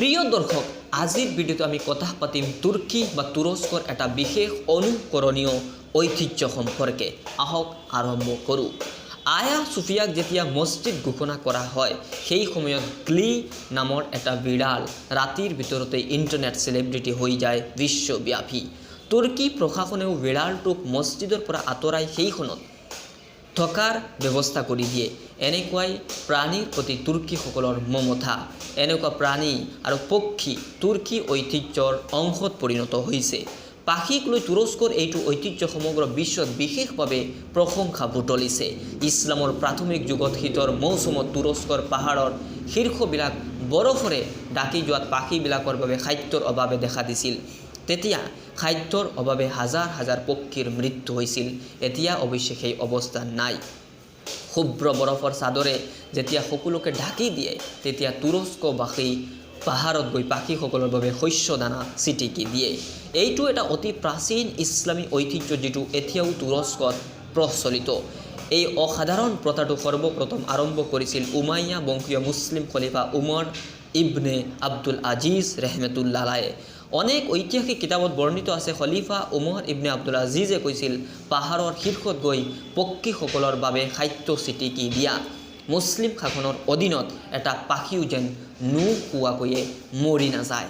প্ৰিয় দৰ্শক, আজিৰ ভিডিঅ'টো আমি কথা পাতিম তুৰ্কী বা তুৰস্কৰ এটা বিশেষ অনুকৰণীয় ঐতিহ্য সম্পৰ্কে। আহক আৰম্ভ কৰোঁ। আয়া চুফিয়াক যেতিয়া মছজিদ ঘোষণা কৰা হয়, সেই সময়ত গ্লি নামৰ এটা বিড়াল ৰাতিৰ ভিতৰতে ইণ্টাৰনেট চেলিব্ৰিটি হৈ যায় বিশ্বব্যাপী। তুৰ্কী প্ৰশাসনেও বিড়ালটোক মছজিদৰ পৰা আঁতৰাই সেইখনত থকাৰ ব্যৱস্থা কৰি দিয়ে। এনেকুৱাই প্ৰাণীৰ প্ৰতি তুৰ্কীসকলৰ মমতা। এনেকুৱা প্ৰাণী আৰু পক্ষী তুৰ্কী ঐতিহ্যৰ অংশত পৰিণত হৈছে। পাখীক লৈ তুৰস্কৰ এইটো ঐতিহ্য সমগ্ৰ বিশ্বত বিশেষভাৱে প্ৰশংসা বুটলিছে। ইছলামৰ প্ৰাথমিক যুগত শীতৰ মৌচুমত তুৰস্কৰ পাহাৰৰ শীৰ্ষবিলাক বৰফৰে ঢাকি যোৱাত পাখীবিলাকৰ বাবে খাদ্যৰ অভাৱে দেখা দিছিল। তেতিয়া খাদ্যৰ অভাৱে হাজাৰ হাজাৰ পক্ষীৰ মৃত্যু হৈছিল। এতিয়া অৱশ্যে সেই অৱস্থা নাই। শুভ্ৰ বৰফৰ চাদৰে যেতিয়া সকলোকে ঢাকি দিয়ে, তেতিয়া তুৰস্কবাসী পাহাৰত গৈ পাখীসকলৰ বাবে শস্য দানা ছিটিকি দিয়ে। এইটো এটা অতি প্ৰাচীন ইছলামী ঐতিহ্য, যিটো এতিয়াও তুৰস্কত প্ৰচলিত। এই অসাধাৰণ প্ৰথাটো সৰ্বপ্ৰথম আৰম্ভ কৰিছিল উমাইয়া বংশীয় মুছলিম খলিফা উমৰ ইবনে আব্দুল আজিজ ৰেহমেতুল্লাহ। অনেক ঐতিহাসিক কিতাপত বৰ্ণিত আছে, খলিফা উমৰ ইবনে আব্দুল আজিজে কৈছিল, "পাহাৰৰ শীৰ্ষত গৈ পক্ষীসকলৰ বাবে খাদ্য ছিটিকি দিয়া। মুছলিম শাসনৰ অধীনত এটা পাখিও যেন নোখোৱাকৈয়ে মৰি নাযায়।"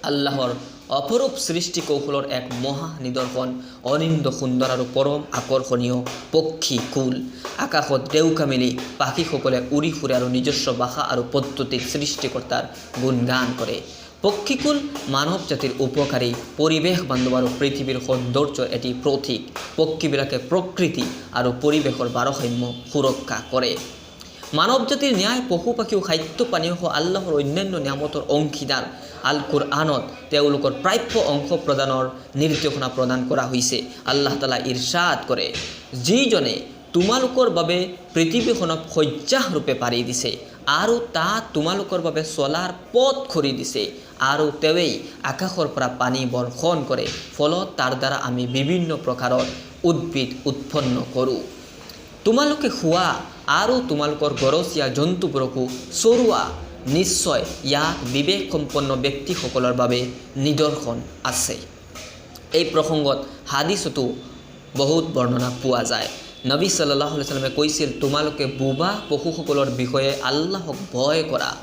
আল্লাহৰ অপৰূপ সৃষ্টি কৌশলৰ এক মহা নিদৰ্শন অনিন্দ্য সুন্দৰ আৰু পৰম আকৰ্ষণীয় পক্ষী কুল। আকাশত ডেউকা মেলি পাখীসকলে উৰি ফুৰে আৰু নিজস্ব ভাষা আৰু পদ্ধতিত সৃষ্টিকৰ্তাৰ গুণগান কৰে। পক্ষীকুল মানৱ জাতিৰ উপকাৰী, পৰিৱেশ বান্ধৱ আৰু পৃথিৱীৰ সৌন্দৰ্যৰ এটি প্ৰতীক। পক্ষীবিলাকে প্ৰকৃতি আৰু পৰিৱেশৰ ভাৰসাম্য সুৰক্ষা কৰে। মানৱ জাতিৰ ন্যায় পশু পাখীও খাদ্য পানীয়সহ আল্লাহৰ অন্যান্য নিয়ামতৰ অংশীদাৰ। আল কোৰআনত তেওঁলোকৰ প্ৰাপ্য অংশ প্ৰদানৰ নিৰ্দেশনা প্ৰদান কৰা হৈছে। আল্লাহ তালা ইৰশাদ কৰে, "যিজনে তোমালোকৰ বাবে পৃথিৱীখনক শয্যাৰূপে পাৰি দিছে আৰু তাত তোমালোকৰ বাবে চলাৰ পথ কৰি দিছে আৰু তেওঁৱেই আকাশৰ পৰা পানী বৰ্ষণ কৰে, ফলত তাৰ দ্বাৰা আমি বিভিন্ন প্ৰকাৰৰ উদ্ভিদ উৎপন্ন কৰোঁ। তোমালোকে খোৱা আৰু তোমালোকৰ ঘৰচীয়া জন্তুবোৰকো চৰোৱা। নিশ্চয় ইয়াত বিবেকসম্পন্ন ব্যক্তিসকলৰ বাবে নিদৰ্শন আছে।" এই প্ৰসংগত হাদিছতো বহুত বৰ্ণনা পোৱা যায়। নবী চাল্লাহ সাল্লামে কৈছিল, "তোমালোকে বোবা পশুসকলৰ বিষয়ে আল্লাহক ভয় কৰা।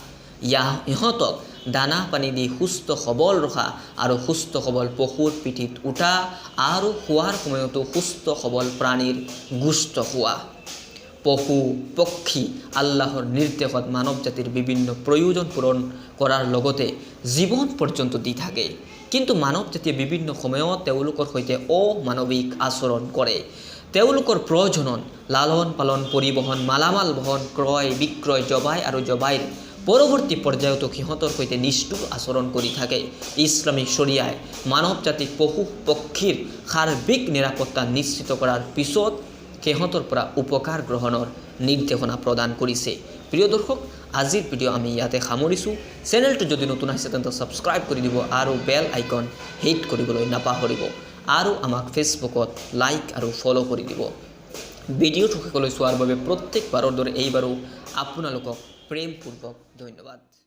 ইহঁতক দানা পানী দি সুস্থ সবল ৰখা আৰু সুস্থ সবল পশুৰ পিঠিত উঠা আৰু খোৱাৰ সময়তো সুস্থ সবল প্ৰাণীৰ গোস্ত খোৱা।" পশু পক্ষী আল্লাহৰ নিৰ্দেশত মানৱ জাতিৰ বিভিন্ন প্ৰয়োজন পূৰণ কৰাৰ লগতে জীৱন পৰ্যন্ত দি থাকে। কিন্তু মানৱ জাতিয়ে বিভিন্ন সময়ত তেওঁলোকৰ সৈতে অমানৱিক আচৰণ কৰে। তেওঁলোকৰ প্ৰজনন, লালন পালন, পৰিবহণ, মালামাল বহন, ক্ৰয় বিক্ৰয়, জবাই আৰু জবাইৰ পৰৱৰ্তী পৰ্যায়তো সিহঁতৰ সৈতে নিষ্ঠুৰ আচৰণ কৰি থাকে। ইছলামিক শৰিয়াই মানৱ জাতিক পশু পক্ষীৰ সাৰ্বিক নিৰাপত্তা নিশ্চিত কৰাৰ পিছত সিহঁতৰ পৰা উপকাৰ গ্ৰহণৰ নিৰ্দেশনা প্ৰদান কৰিছে। প্ৰিয় দৰ্শক, আজিৰ ভিডিঅ' আমি ইয়াতে সামৰিছোঁ। চেনেলটো যদি নতুন আহিছে, তেন্তে ছাবস্ক্ৰাইব কৰি দিব আৰু বেল আইকন হিট কৰিবলৈ নাপাহৰিব আৰু আমাক ফেচবুকত লাইক আৰু ফ'ল' কৰি দিব। ভিডিঅ'টো শেষলৈ চোৱাৰ বাবে প্ৰত্যেকবাৰৰ দৰে এইবাৰো আপোনালোকক প্ৰেমপূৰ্বক ধন্যবাদ।